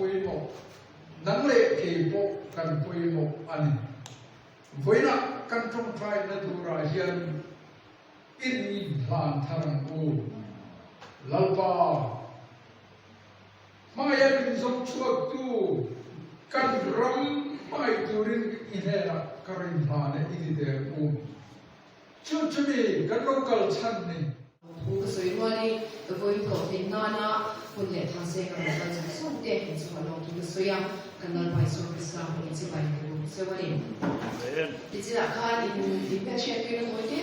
pawimawh, nang leh kei pawh kan pawimawh a ni. Vawiinah kan tawngtaina turah hian in hlan thar ang u. Lalpa, hmaiah min zawng chhuaktu kan ram hmai turin i hnenah ka rin hlan e i ti teh ang u. Chu chumi kan lo kal chhan ni. Thu ka sawi rualin ka vawi hlawh theih nana hun leh tha se ka rawn kal zawng zawng te in chungah lawm thu ka sawi a, kan Lalpa Isua Krista hmingin chibai ka bum cheu a ni. Nichinah khan in in hmelhriat tuina tawi te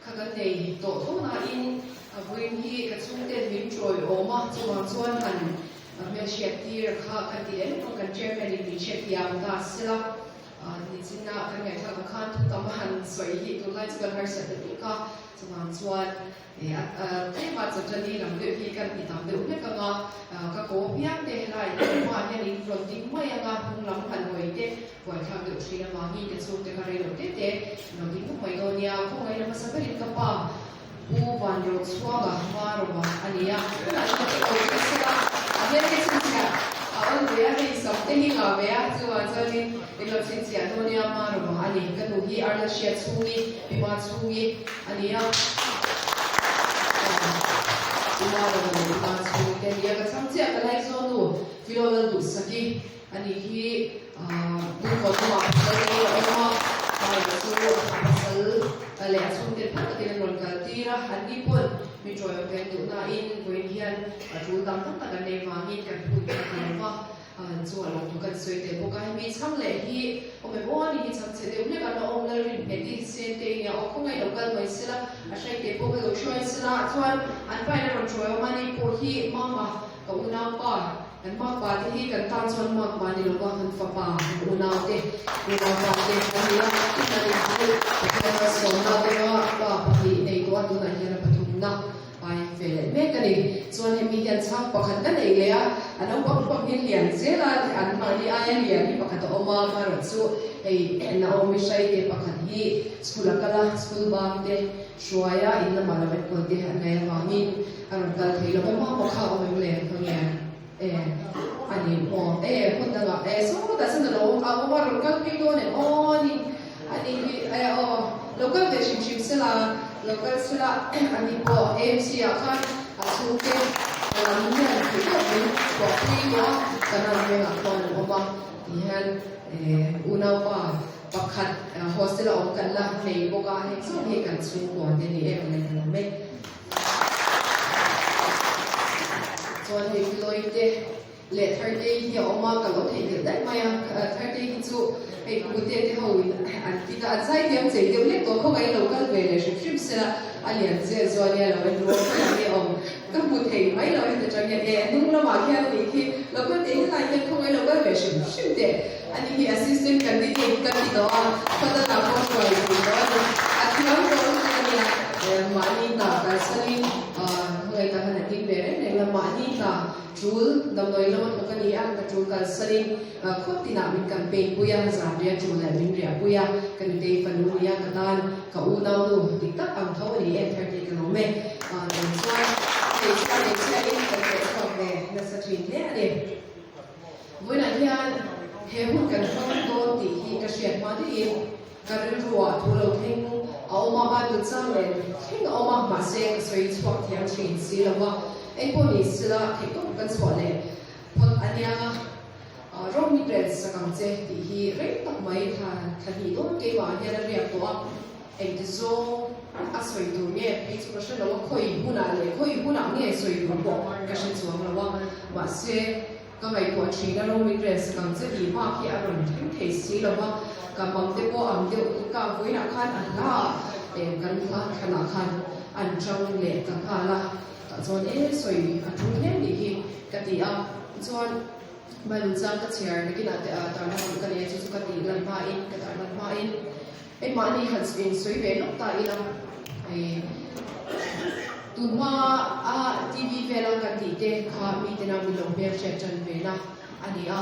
kha kan nei tawh tho nain a vawiin hi ka chhungten min tawi awm a, chuvang chuan han hmelhriat tir kha kan ti leh lawk a, kan chairman in min hrethiam ta sela. Nichinna kan ngaihthlak ang khan thu tam a han sawi hi tunlai chu kan harsat ta tih kha. Chuvang chuan tlema chawṭani lam deuh hi kan ti tam deuh hlek ang a, ka kaw piang te helai hmaah hian in rawn ding mai ang a, hnung lam han hawi te buaithlak deuh thin avangin ka chhungte kha rei lo te te lo ding nawk mai dawn nia. Khawngaih lama sa berin ka pa Pu Vanrochhuanga hma rawma a ni a, tunah chuan ka awi ta sek a, a hmel hi chhinchhiah a awl ve a, hei sam te hi ngah ve a, chuvang chuanin in lo chhinchhiah dawn nia hma rawma a ni. Ka nu hi Arnold Hriat chhungi, Pi Ma chhungi a ni a, Pi Ma rawma leh Pi Ma chhungi te a ni a, ka chhang chiah ka laizawn nu Philo Lalduhsaki a ni hi Bungkawn lamah pasal nei a awm a, hmaiah chu a pasal leh a chhungte phak takin an rawn kal tir a, an ni pawn mi tawiawm ve an duh nain vawiin hian tul dang tam tak an nei vangin kan hun kan ti lo va, chu a lawmthu kan sawi tel bawk a, hemi chhang leh hi awm em aw ani hi chhang chhe deuh hlek an la awm Lalrin nghet i sen te nia aw khawngaih lo kal mai sela a hrai te pawh ka lo hruai sela chuan an pain a rawn tawiawm a ni pawh hi mama ka unaupa Kan makpa te hi kan tan chuan makpa ni lova kan fapa, kan unau te, unaupa te an ni a. Tin an inhmu Pathian malsawmna kawnga pa pahnih nei tawh a, tunah hian a pathumna ai ve leh mek a ni. Chuan hemi hian chhang pakhat ka nei leh a, a naupang pang hi lian zel a, an mahni aia lian hi pakhat a awm a, amaherawh chu hei Naomi hrai te pakhat hi school a kal a, school bang te hruai a, in lamah lo enkawl te an ngaih avangin A rawn kal thei lo va, Mama kha awm em le? Ka nge e, a ni maw? E, hmun dangah e, sawtah chuan a lo awm a, awm a rawn kal phei dawn em? Aw, a ni, a ni hi e aw, lo kal ve hrim hrim sela, lo kal sela, a ni pawh AMC ah khan a chhungte lam hian theih tawp min chhuah pui tawh a, kan ram vengah khuan an awm a, ti hian e unaupa pakhat hostel a awm kan la nei bawk a, heng zawng hi kan chhungkua te ni em le ka lo mek. Chuan hei Philoe te leh Thartei hi a awm a, ka lo theihnghilh daih mai a, Thartei hi chu hei Pute te ho in an ti ta, an zaithiam chei deuh hlek tawh khawngaih in lo kal ve leh hrim hrim sela, a lian zel chuan nia lo en rual mai ang nge awm, ka hmu thei mai lo heti tang hian e hnung lamah khian a nih khi, lo kal teh helai hian khawngaih lo kal ve hrim hrim teh, ani hi assistant candidate ka ti tawh a, khawdangah pawh hruai thei tawh a ni, a thiam tawh lutuk a nia. Mahni hna kalsanin hmangaih tak han a ding ve reng reng la, mahni hna tul damdawi lama thawk a ni a, ka tul kalsanin khawp tinah min campaign pui a, zan ria tul leh min riah pui a, ka nutei fanu nia ka tan ka unaunu dik tak ang tho a ni em thar tih ka lawm e. Tun chuan hmeichhia hmeichhiain kan tleh chhuak ve nasa thin hle a ni. Vawiinah hian he hun kan hmang dawn tih hi ka hriat hma deuhin Ka rilruah thu lo thleng a awm a, Bible chang leh thleng a awm a, mahse ka sawi chhuak thiam thin si lo va, engpawh ni sila theihtawp kan chhuah leh phawt a nia, Rawng mi rel sak ang che tih hi rei tak mai thla thla hnih dawn keimah ah hian a riak tawh a, engti zawng a sawi tur nge phei chu ka hre lo a, khawi hmunah leh khawi hunah nge sawi tur pawh ka hre chuang lo a, mahse. Ka ngaihtuah thin a, Romi rel sak ang che tih bak hi a rawn thleng thei si lo va, ka mang te pawh ang deuh ka vawiinah khan a hla eng kan hla thlanah khan an chang leh ta nghal a, tah chuan e sawi a tul hle nih hi ka ti a, chuan Bible chang ka chhiar nakinah te ah tarlan duh ka nei a, chu chu ka tih lan hmain ka tarlan hmain engmahni han insawi ve lawk ta ila e tunhma a TV vela kan tih te kha mite na min lo hmelhriat tan ve na a ni a,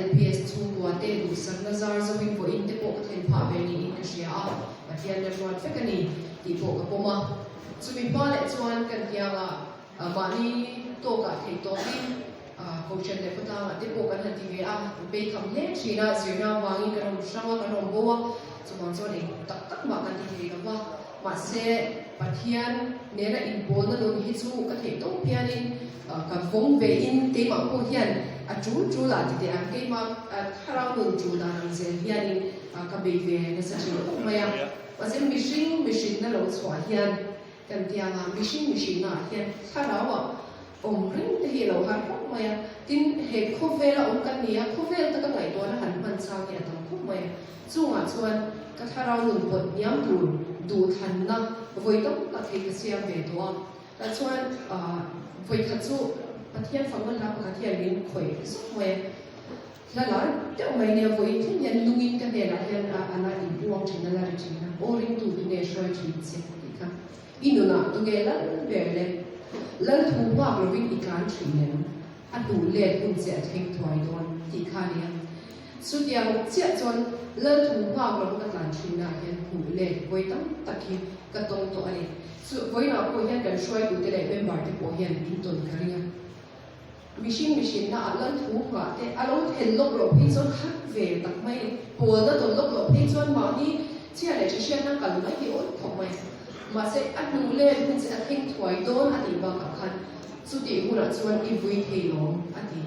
LPS chhungkua te duhsakna zar zoin pawhin te pawh ka thlen phah ve niin ka hria a, Pathian la ruat vek a ni tih pawh ka pawm a, chumi hma leh chuan kan kiangah mahni tawkah theih tawpin. Kohhran leh khawtlangah te pawh kan han ti ve a, bei tham hle thin a, zirna avangin kan awm hrang a, kan awm bo a, chuvang chuan eng tak tak mah kan ti thei lo va. Mahse, Pathian nena inpawlna nun hi chu ka theih tawp hianin ka vawng ve in keimah pawh hian a tul tul ah ti teh ang, keimah thlarau nun tul dan ang zel hianin ka bei ve nasa thin khawp mai a. Mahse, mihring mihrinna lo chhuah hian Kan tianga mihring mihrinna ah hian thlarau ah awm reng te hi a lo har khawp mai a, tin he khawvel a awm kan ni a, khawvel taka ngaihtuahna han hman chang hi a tam khawp mai a, chungah chuan ka thlarau nun pawt hniam tur duhthlanna vawi tam tak hi ka siam ve tawh a, tah chuan vawi khat chu Pathian fakna hla pakhat hian min khawih zawk mai a. Hla lar deuh mai nia vawiin thleng hian nungin ka hnenah hian a a la inpuang thin a la ri thin a, aw ringtu tunge hruai thin che tih kha i nunah tunge lal ber le lal thu nghak lovin i tlan thin em a hnuh let hun che a thleng thuai dawn tih kha a nia. Chutiang chiah chuan lal thu nghak lova ka tlan thinnaah hian hnuh let vawi tam tak hi ka tawng tawh a ni. Chu vawiinah pawh hian kan hruaitute leh member te pawh hian in tawn ka ring a. Mihring mihrinna ah lal thu nghah te a lo then lawk loh phei chuan khat ve tak mai a ni. Pawlna tawn lawk loh phei chuan mahni chhia leh hre-hriatna kal mai hi awl khawp mai. Mahse, a hnu let hun che a thleng thuai dawn a tih bakah khan chutih hunah chuan i vui thei lawm a ti.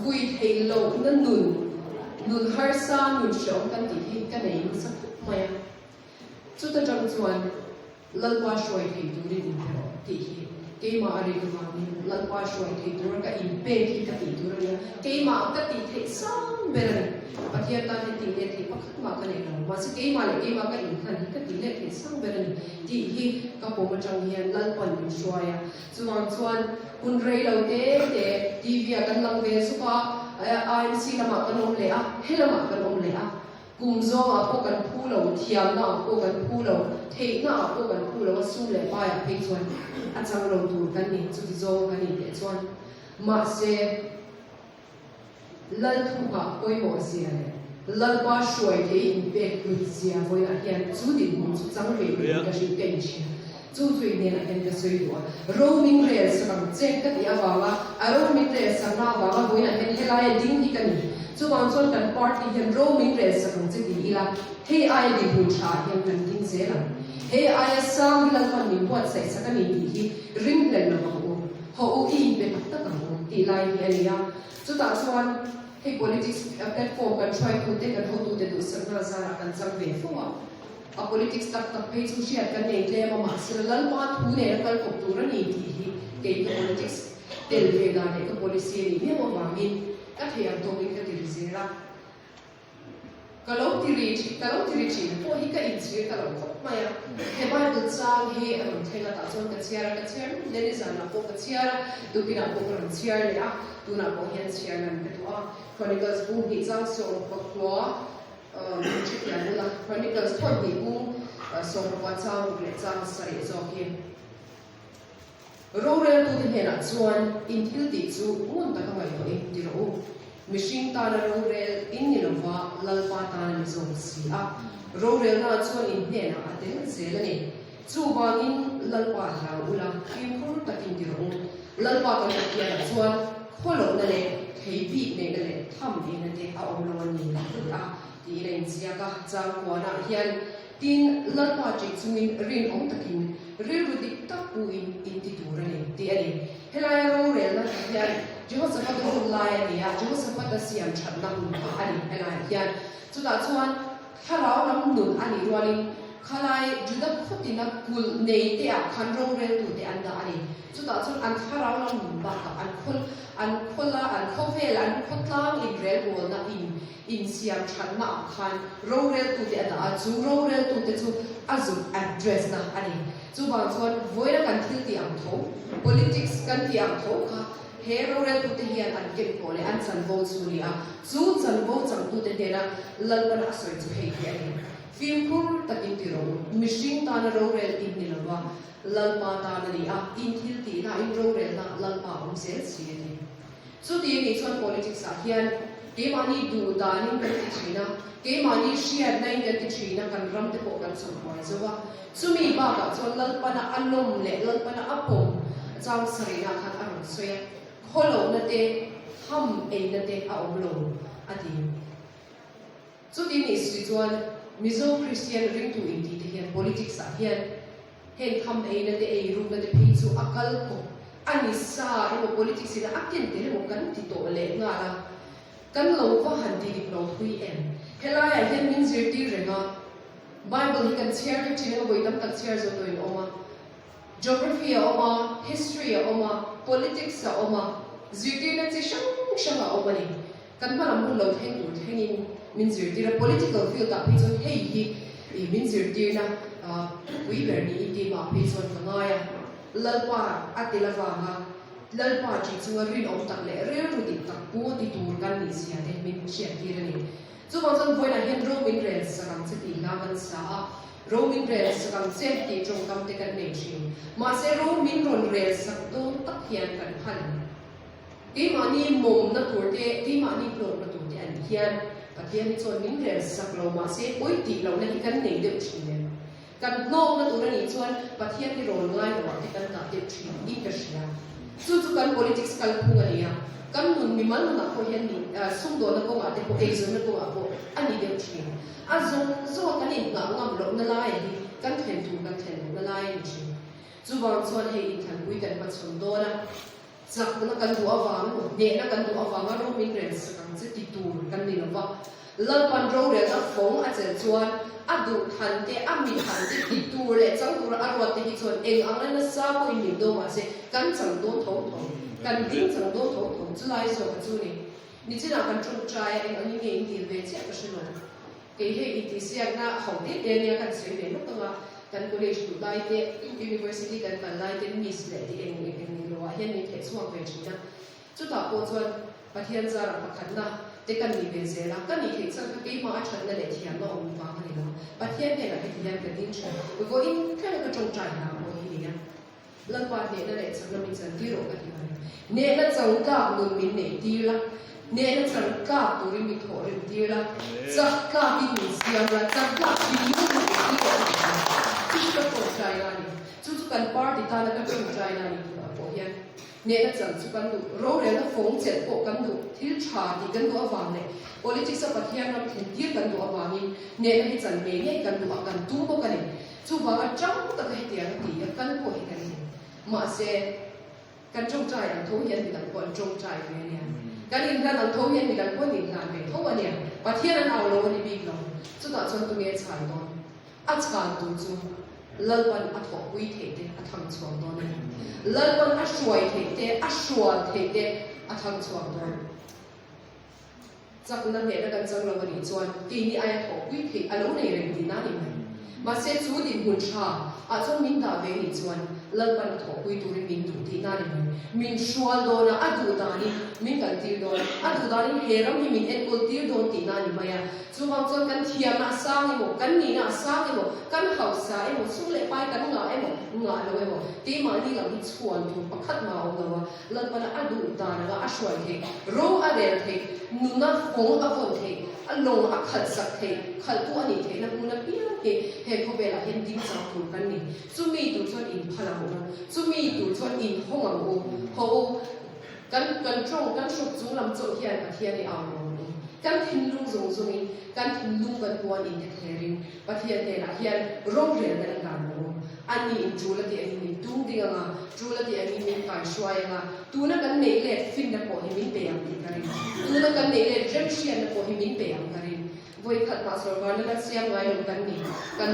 Vui thei lohna nun, nun harsa, nun hreawm kan tih hi ka nei nasa khawp mai a. Chuta tang chuan Lalpa hruai thei turin inpe rawh tih hi keimah a rik avangin Lalpa hruai thei tura ka inpek hi ka tih tur a nia. Keimah ka tih theih sang ber a ni. Pathian tan hian tih leh theih pakhat mah ka nei lo. Mahse keimah leh keimah ka inhlan hi ka tih leh theih sang ber a ni tih hi ka pawm atang hian Lalpan min hruai a. Chuvang chuan hun rei lo te te TV ah kan lang ve zuk a, IMC lamah kan awm leh a, he lamah kan awm leh a. Kum zawngah pawh kan phu lo, thiamnaah pawh kan phu lo, theihnaah pawh kan phu lo a, sum leh paiah phei chuan a chang lo tur kan ni, chuti zawng kan ni teh chuan. Mahse, Lalthunga pawimawh zia leh Lalpa hruai thei inpek hlut zia vawiinah hian chu dinhmun chu chang ve turin ka hrilh ka inhria. Chu chu i hnenah hian ka sawi duh a, ro min rel sak ang che ka tih avanga a ro min rel sakna avanga vawiinah hian helaia ding hi ka ni. Chuvang chuan kan party hian ro min rel sak ang che ti ila, hei aia dinhmun tha ah hian kan ding zel ang. Hei aia sang hi Lalpan min buatsaih sak a ni tih hi ringhlel lo ang u, haw u i inpe tak tak ang u tih lai hi a ni a. Chutah chuan hei politics platform kan hruaitute, kan hotute duhsakna zarah kan chang ve fo a. A politics tak tak phei chu hriat kan nei tlem a, mahse Lalpa thu nen a kal kawp tur a ni tih hi kei ka politics tel ve dan leh ka policy a nih miau avangin ka thei ang tawkin ka ti ri zel a. Ka lo ti ri ka lo ti ri thin pawh hi ka inchhir ta lo khawp mai a. He Bible chang hi a rawn thleng a, tah chuan ka chhiar a, ka chhiar lut leh nizanah pawh ka chhiar a, tukinah pawh ka rawn chhiar leh a, tunah pawh hian chhiar nan ka duh a. Chronicles bung hnih chang 14. Min hrethiam bula Chronicles 2 bung 16 chang ruk leh chang sarih zawk hi roreltute hnenah chuan in thil tih chu ngun taka ngaihtuahin ti rawh u. Mihring tana rorel in ni lova Lalpa tana ni zawk si a, rorelna chuan in hnenah a tel zel a ni. Chuvangin Lalpa hlau ula fimkhur takin ti rawh u. Lalpa kan Pathianah chuan khawlohna leh thei bik neihna leh tham eina te a awm lo a ni a ti a, tiin a inziak a. Changkuanah hian tin Lalpa ṭih chungin rinawm takin rilru dik tak puin in ti tur a ni tih a ni. Helaia rorelna tih hian Jehoshaphat-a hun lai a ni a, Jehoshaphat-a siam ṭhatna hun kha a ni helaiah hian. Chutah chuan Thlarau lam nun a nih rualin khalai Juda khawtina kulh nei te ah khan roreltute an dah a ni. Chutah chuan an thlarau lam nun bakah an khawl, an khawla, an khawvel, an khawtlang inrelbawlna in insiam thatna ah khan roreltute a dah a, chu roreltute chu a zuk address na a ni. Chuvang chuan vawiina kan thil tih ang tho, politics kan tih ang tho kha He roreltute hian an kenkawh leh an chanvo chu a ni a, chu chanvo changtute hnena Lalpana a sawi chu hei hi a ni, Fimkhur takin ti rawh u, mihring tana rorel in ni lova, Lalpa tan a ni a, in thil tihna, in rorelna Lalpa a awm zel si a ti. Chuti a nih chuan politics ah hian keimahni duh danin kan ti thin a, keimahni hriatna in kan ti thin a, kan ram te pawh kan chawlhbuai zo a, Chumi bakah chuan Lalpana a lawm leh Lalpana a pawm chang sarihna khan a rawn sawi a. Khawlohna te, ham eina te a awm lo, a ti. Chuti nih si chuan Mizo Kristian ringtu inti te hian politics ah hian heng tham eina te, eirukna te phei chu a kal kawp a ni sa emaw politics in a ken tel emaw kan ti tawh leh nghal a, kan lo va han ti dik lo thui em? Helaiah hian min zirtir reng a, Bible hi kan chhiar vek thin emaw vawi tam tak chhiar zawh tawhin a awm a, Geography a awm a, History a awm a, Politics a awm a, zirtirna chi hrang hrang a awm a ni. Kan hmalam hun lo thleng tur thlengin min zirtir a, political field ah phei chuan hei hi min zirtirna thupui ber niin keimah phei chuan ka ngai a. Lalpa a tel avanga Lalpa ṭih chunga rinawm tak leh rilru dik tak pu ti tur kan nih zia te min hriattir a ni. Chuvang chuan vawiinah hian ro min rel sak ang che tih hla kan sa a, Ro min rel sak ang che tih tawngkam te kan nei thin. Mahse ro min rawn rel sak dawn tak hian kan phal. Keimahni mawmna tur te, keimahni hlawkna tur te an hian Pathian hi chuan min rel sak lo mahse pawi tih lohna hi kan nei deuh thin em? Kan hlawkna tur a nih chuan Pathian hi rawn ngai lo ah te kan dah deuh thin in ka hria. Chu chu kan politics kalphung a ni a, kan nun mimal nunah pawh hian ni sumdawnna kawngah te pawh eizawnna kawngah pawh a ni deuh thin. A zawng zawng a kan inngah ngam lohna lai hi kan thlen tur kan thlen lohna lai a ni thin. Chuvang chuan hei inthanpui kan hmachhawn dawn a, chakna kan duh avang emaw hnehna kan duh avanga ro min rel sak ang che ti tur kan ni lova, Lalpan rorelna fawng a chelh chuan a duh than te, a mi than te ti tur leh chang tura a ruat te hi chuan eng anga nasa pawhin min dawn mahse kan chang dawn tho tho, kan ding chang dawn tho tho chulai zawk a chu ni. Nichinah kan tawngtai a, eng angin nge in dil ve chiah ka hre lo. Kei hei intihsiakna ho te te ania kan sawi ve lawk ang a, kan college duh lai te, university kan kal lai te miss leh tih eng eng eng lo ah hian min theh chhuak ve thin a. Chutah pawh chuan Pathian zarah pakhatna te ka nih ve zel a, ka nih theih chuan ka keimah a thatna leh thiamna awm vang a ni lo. Pathian hnenah heti hian ka ding thin, vawiin thleng a ka tawngtai hna pawh hi ni a. Lalpa hnehna leh chakna min chan tir rawh ka ti mai. Hnehna chang tlak nun min neih tir la, hnehna chang tlak turin min thawh rim tir la, chak tlakin min siam la, chak tlak thinlung min neih tir rawh ka ti mai. Chu chu ka tawngtai na a ni. Chu chu kan party tana ka tawngtai na a ni tunah pawh hian. Hnehna chang chu kan duh, rorelna fawng chelh pawh kan duh, thil tha tih kan duh avang leh politics a Pathian ram thlen tir kan duh avangin hnehna hi chan ngei ngei kan duh a, kan tum bawk a ni. Chuvanga tang taka hetiang a ti a kal pawh hi kan ni. Mahse, kan tawngtai ang tho hian midang pawh an tawngtai ve a nia. Kan inhlan ang tho hian midang pawh an inhlan ve tho a nia. Pathian an au lo a ni bik lo. Chutah chuan tunge chhan dawn? A chhan tur chu Lalpan a thawhpui theih te a thang chhuak dawn a ni. Lalpan a hruai theih te, a hrual theih te a thang chhuak dawn. Chakna hnehna kan chang lo a nih chuan keini aia thawhpui theih a lo nei reng tihna a ni mai. Mahse chu dinhmun tha ah chuan min dah ve nih chuan Lalpan a thawhpui turin min duh tihna a ni mai. Min hrual dawn a, a duh danin min kaltir dawn, a duh danin he ram hi min enkawl tir dawn tihna a ni mai a. Chuvang chuan kan thiamna a sang emaw, kan nihna a sang emaw, kan hausa emaw, sum leh pai kan ngah emaw, ngah lo emaw, keimahni lam hi chhuan tur pakhat mah a awm lo a. Lalpana a duh dan anga a hruai theih, ro a rel theih, nuna fawng a vawn theih, a lawng a khalh sak theih, khalhtu a nih theihna hmun apiang hi he khawvelah hian ding chang tur kan ni. Chumi tur chuan inphal ang u, chumi tur chuan inhawng ang u, haw u. Kan kan tawng kan hruk chung lam chauh hian Pathian i au lo ang u. Kan thinlung zawng zawngin, kan thinlung kan puan inte thlerin Pathian hnenah hian rorel kan hlan ang u. Ani in tul a tih angin min tung ding ang a, tul a tih angin min kaihruai ang a, tuna kan neih let finna pawh hi min pe ang tih ka ring. Tuna kan neih let remhriatna pawh hi min pe ang ka ring. Vawikhat mah sorkarna la siam ngai lo kan ni. Kan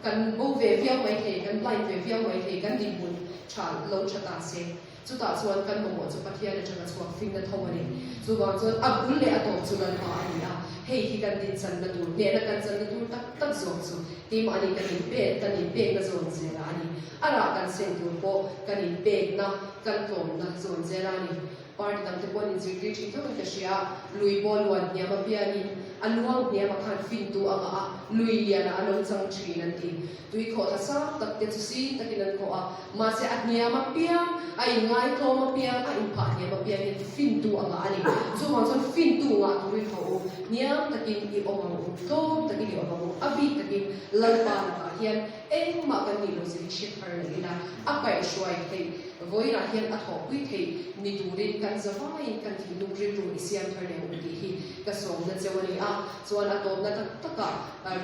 kan bo ve viau mai thei, kan blind ve viau mai thei, kan dinhmun tha lo tha ta se. Chutah chuan kan mamawh chu Pathian atanga chhuak finna tho a ni. Chuvang chuan a bul leh a tawp chu Lalpa a ni a, hei hi kan dinchanna tur, hnehna kan channa tur tak tak zawk chu keimahni kan inpek, kan inpekna zawn zela a ni. A rah kan seng tur pawh kan inpekna, kan tlawmna zawn zela a ni. Party dangte pawh an inzirtir thin tho in ka hria, lui pawh luan hniam a pianin a luang hniam a khan fintu a ngah a, lui lianah a lo chang thin an ti. Tui khawh tha sang tak te chu si takin an khawh a, mahse a hniam apiang, a inngaithlawm apiang, a inphah hniam apiang hian fintu a ngah a ni. Chuvang chuan fintu ngah turin hauh u, hniam takin i awm ang u, tlawm takin i awm ang u, a bik takin Lalpa lakah hian engmah kan nih lo zir hi hre thar lo ila, a kaihhruai theih. Vawiinah hian a thawhpui thei ni turin kan zavaiin kan thinlung rilru i siam thar leh awm tih hi ka sawmna cheu a ni a. Chuan a tawpna tak takah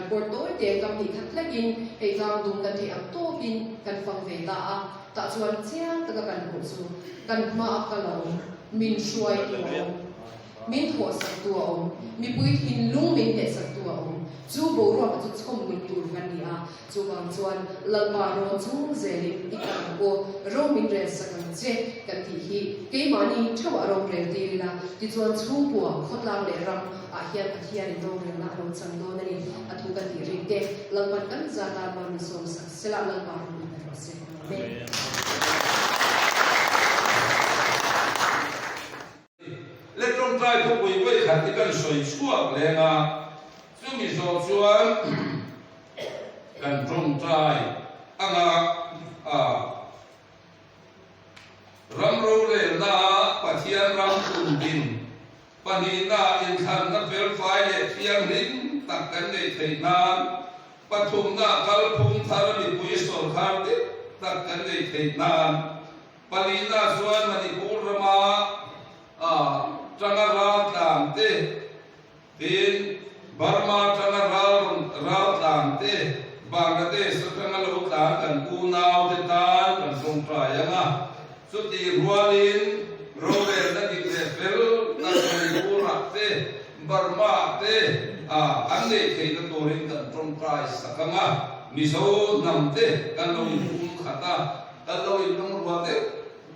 report tawi te kam hnih khat hlekin hei tlang dum kan theih ang tawkin kan fang ve ta a. Tah chuan chiang taka kan hmuh chu kan hmaah ka lo awm, min hruaitu a awm. Min thawhsaktu a awm, mipui thinlung min hnehsaktu a awm. Chu boruaka chu chhawm nun tur kan ni a, chuvang chuan Lalpa rawn chung zelin i kal ang u, ro min relsak ang che kan tih hi keimahni theuhah ro rel tir ila, tichuan chhungkua, khawtlang leh ram ah hian Pathianin rorelna a lo chang dawn a ni, a thu kan tih rin te Lalpan kan zat a mal min sawmsak sela Lalpa ro min pe rawh se. Amen. Le tawngtai thupui vawi khat hi kan sawi chhuak leng a, chumi zawh chuan kan tawngtai anga a ram rorelna ah Pathian ram tum din pahnihna inthlanna felfai leh thianghlim tak kan neih theih nan, pathumna kalphung thar mipui sawrkhar dik tak kan neih theih nan, Palina chuan Manipur rama tanga ral tlan te, tin Burma tanga ral ral tlan te, Bangladesh atanga lo tlan kan unau te tan kan tawngtai ang a. Chutih rualin rorelna dik leh fel tak Manipur-ah te, Burma-ah te an neih theihna turin kan tawngtai sak ang a. Mizo hnam te kan lo inpum khat a. Kan lo inlungrual deuh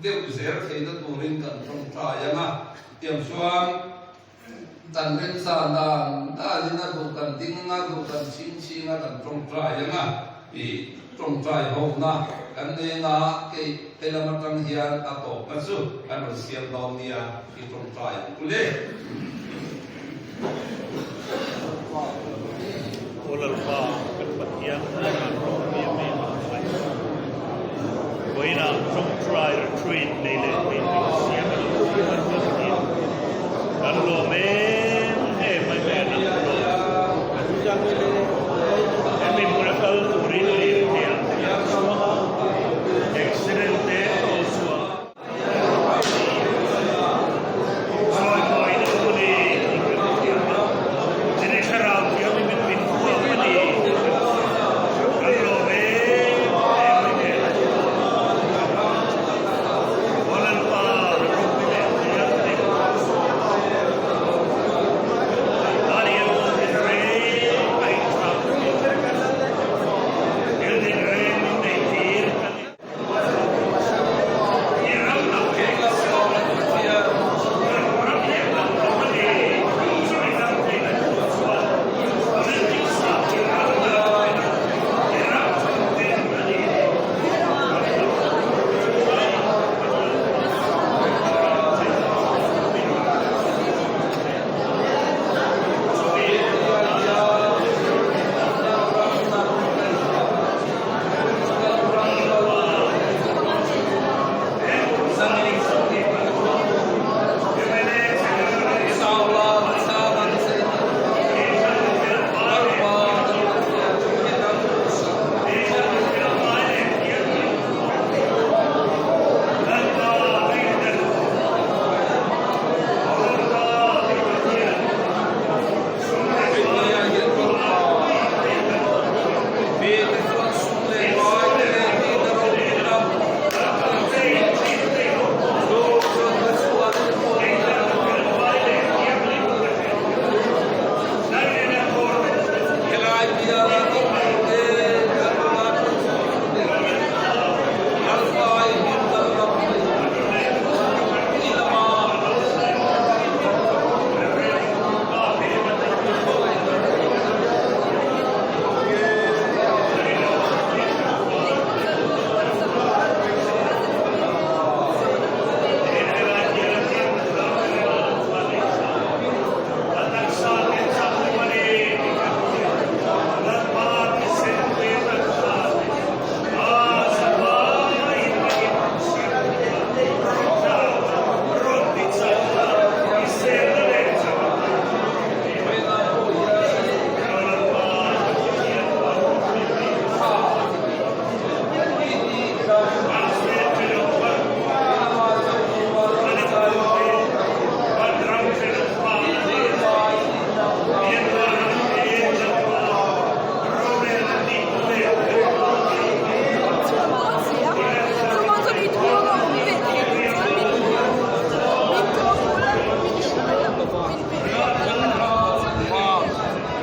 deuh zel theihna turin kan tawngtai ang a, tiang chuan kan remzan dan danin a duh kan ding ang a, duh kan chhing chhing a kan tawngtai ang a, i tawngtai hona kan nei ang a, kei helam atang hian a tawpna chu kan rawn siam dawn nia i tawngtai ang u le. Aw Lalpa, kan Pathian hnenah rawhmi a mi hmang mai. Vawiinah tawngtai retreat nei leh thei min siam a lo ti a Pathian. Kan lawm em em mai mai a nang lawm. Hemi hmuna kal turin lirthei ah te an chhuak a, accident te tawh chhuah. Chawimawi na hun i.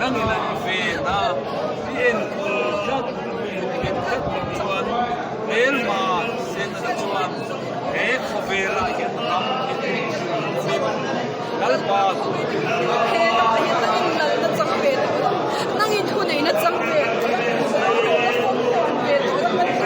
Nangin a i ven a, i enkawl tlat, i huphem tlat loh chuan hmelma Setana chuan he khawvelah hian ram hi thei hrim lovin Lalpa chu i tum a. He ramah hian nangin lalna chang ve tawh lo, nangin thuneihna chang ve tawh lo, rorelna fawmkawn ve tawh lo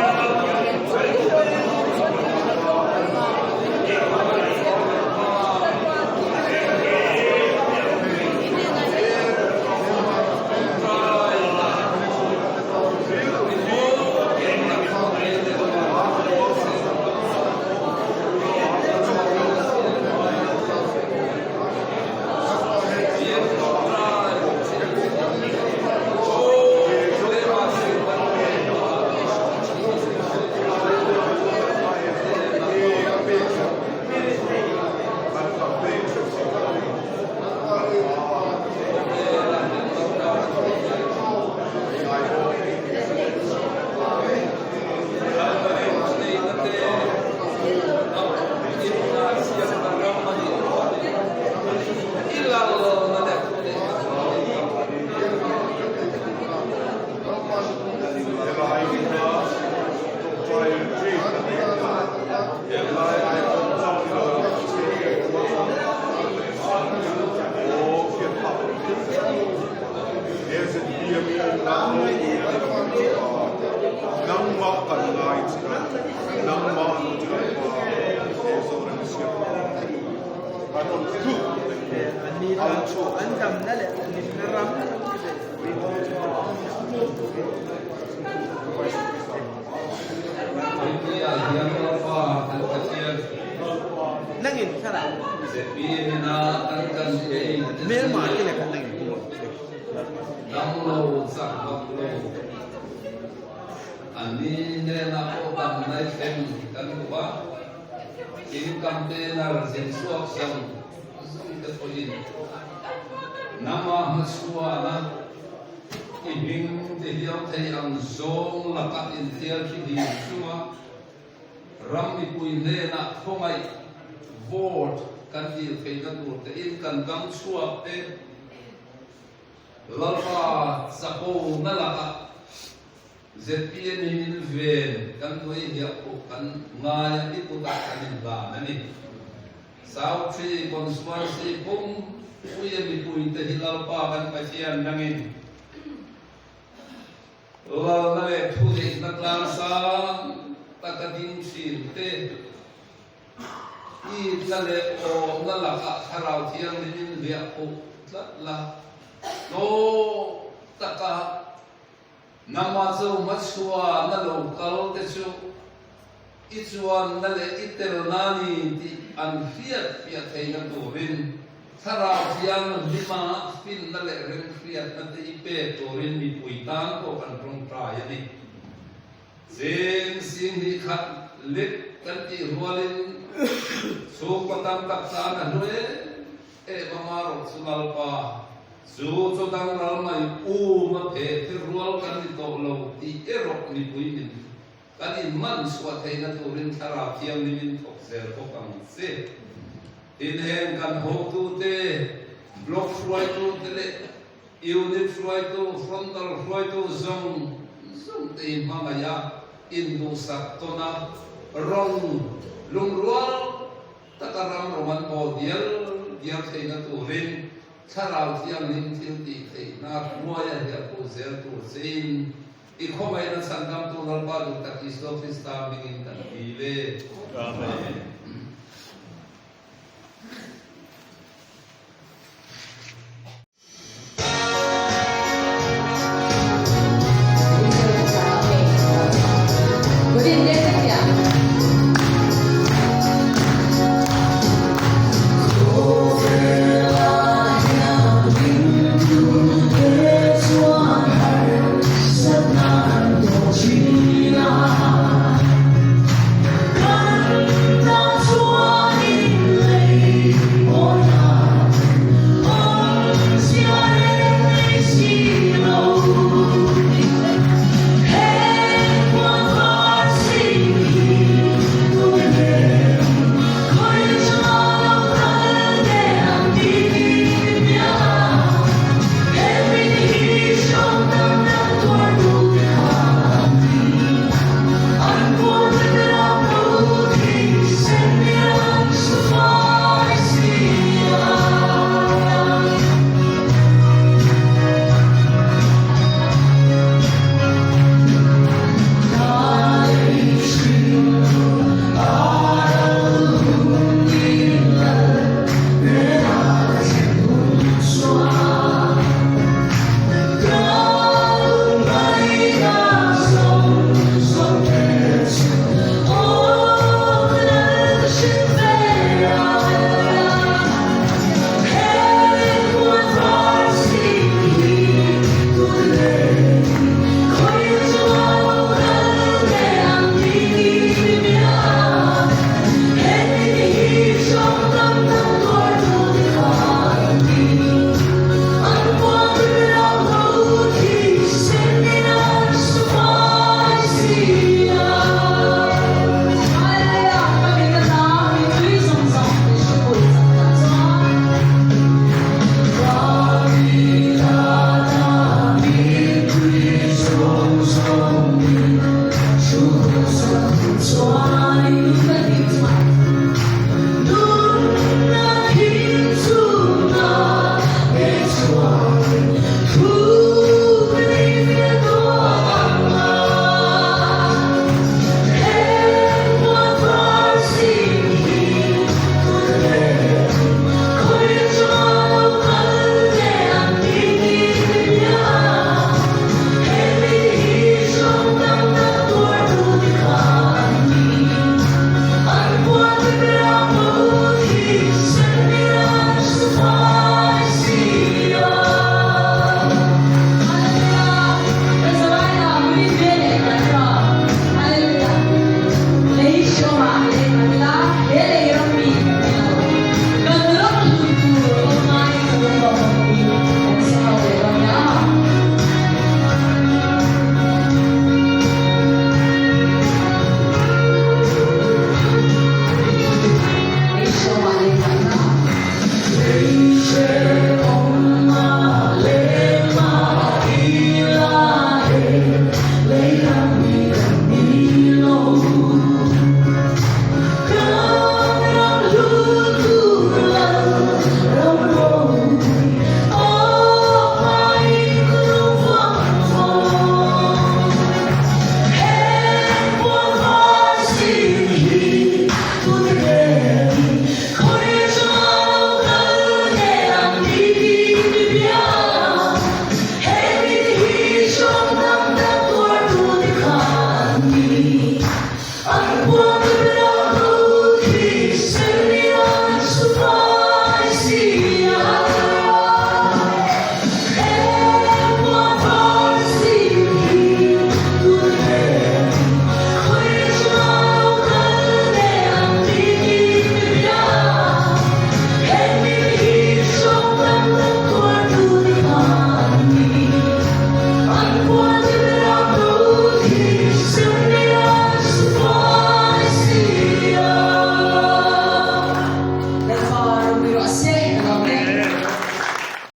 kan chuan chumi hlawhtling chuan i tlawm Anni hnenah pawh damna i thleng kan duh a, tin container zin chhuak zawng zawng te pawhin nama hmachhuana i hming ti hliau thei ang zawng laka inthiar khi dil chunga ram mipui hnenah khawngaih vote kan dil theihna tur tein kan dang chhuak te Lalpa chapo na lakah ZPM hi min ven kan nuai hiah pawh kan ngai a i kutah kan inhlan a ni. South Tree Constituency pum puia mipuite hi Lalpa kan Pathian nangin Lalna leh thuneihna tlang sang taka ding thin te Itna leh awmna lakah Thlarau Thianghlimin hliah pawh tlat la, tlawm taka nangmah cho hmachhuana lo kal te chu i chuanna leh i telna ni tih an hriat fiah theihna turin Thlarau Thianghlima finna leh remhriatna te i pek turin mipui tan pawh kan tawngtai a ni. Zing sing hnih khat lek kan tih rualin chhungkaw tam tak tan a hlu em em a marawh chu Lalpa chu chaw dang ral mai um a phe thi rual kan ni tawh lo tih erawh mipui min kan inman chhuah theihna turin Thlarau Thianghlimin thawk zel bawk ang che. Tin heng kan hotute, block hruaitute leh Unit hruaitu, frontal hruaitu zawng zawng te hi hmangaih a, induhsak tawn a, rawng lungrual taka ram rawng an bawl dial dial theihna turin Thlarau Thianghlim thil tih theihna hnuaia hliahphu zel tur chein i khawngaihna chhandamtu Lalpa duh tak Isua Krista hmingin kan dil e. Amen.